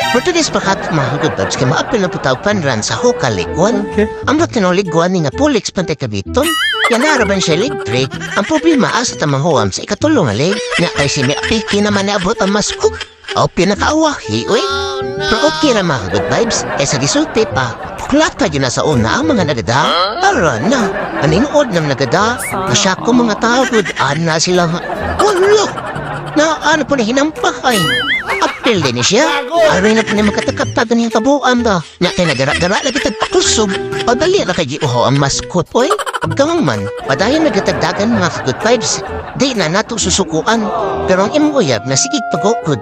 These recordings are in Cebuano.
For today's pakat, mga good vibes, kay maapil na po tawag fun run sa Hoka Lake 1. Ang tinoligon ni nga Pulix Pantay Kabiton, yan naraban siya leg break. Ang problema asa tamang sa ikatulo nga leg. Nga kay si Miapiki naman naabot ang maskot. O pinakaawahi, uy. Pero okay ra, mga good vibes, eh sa gisulti pa, puklata yun na sa una ang mga nagada. Tara na, aningood ng nagada, nasya ko mga tao, good, ana sila nga. Wala! Na ano po na hinampay. Apil din siya. Aray na po ni makatakatag niyang kabuan ba. Nga kay nagara-gara lagi tagkusog. Padali na kay giuho ang maskot, oy. Pagkamang man, padayon nagatagdagan, mga good vibes. Di na nato susukuan. Pero ang imong uyab na sigig pagukod.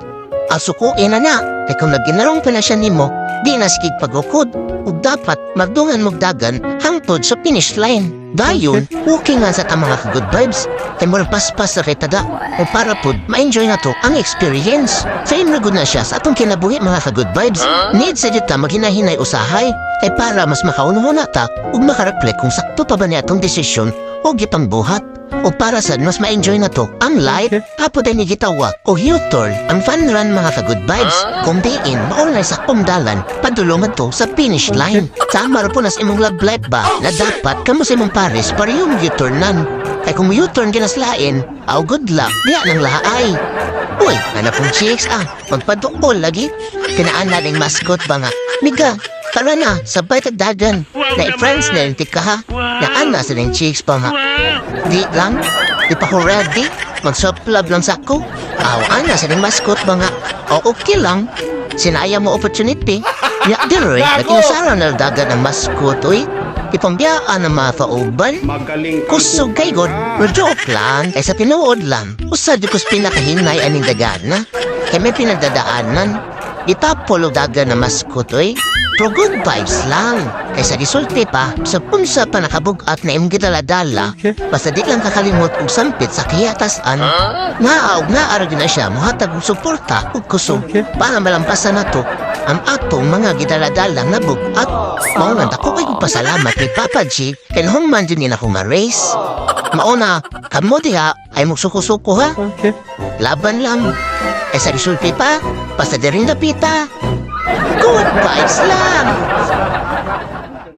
Ang sukuin na na. Kay kung naginarong pa na siya nimo, di na sigig pagukod. Ug dapat magdungan mugdagan hangtod sa finish line. Dayon, okay nga sa ta, mga good vibes. Kay murag paspas sa kay tada. O para pud, ma-enjoy na to ang experience. Same na good na siya sa atong kinabuhi, mga ka-good vibes. Need sa ta maghinahinay usahay. Kay para mas makaunhuna ta ug makareflect kung sakto pa ba ni atong desisyon o gipangbuhat. O para sa mas ma-enjoy na to ang life, apo din ni gitawag o U-turn ang fun run, mga ka-good vibes. Kung diin, mao na sa dalan, padulungan to sa finish line. Tama ra po nas imong love life ba, na dapat kamo sa imong pares para yung U-turnan. Kay kung U-turn ginaslain, aw good luck, diya nang lahaay. Uy, anak kong chicks ah, magpaduol lagi. Kinaan na ning mascot ba nga, "Miga, tara na, sabay tagdagan." Na friends na rin ka ha, na ana sa ning chicks pa nga, "Di lang, di pa ko ready, mag-self-love lang sa ako." Aw, ana sa ning mascot ba nga, "O okay lang, sinaya mo opportunity." Ya, diroy, nag-inusara na dagan ang mascot, uy. Ipambiyaan ang mga kauban. Magaling kang Kusog kay God, pero joke lang, kay sa tinuod lang, usad ko sa pinakahinay aning dagana. Kay may pinagdadaanan, itapol og dagan na mascot, oy. Pero good vibes lang. Kay sa gisulti pa, sa unsa pa nakabugat na imong gidaladala, basta di lang kakalimot og sampit sa kiyatasan, naa og naa ra gyud na siya mohatag og suporta ug kusog para malampasan nato ang atong mga gidaladala nga bugat. Mao nga dako kay kong pasalamat ni Papa G kay human jud ni nako nga race. Mao na kamo diha ay magsuko-suko ha. Laban lang. Eh sa gisulti pa, basta di rin napita. Good vibes lang.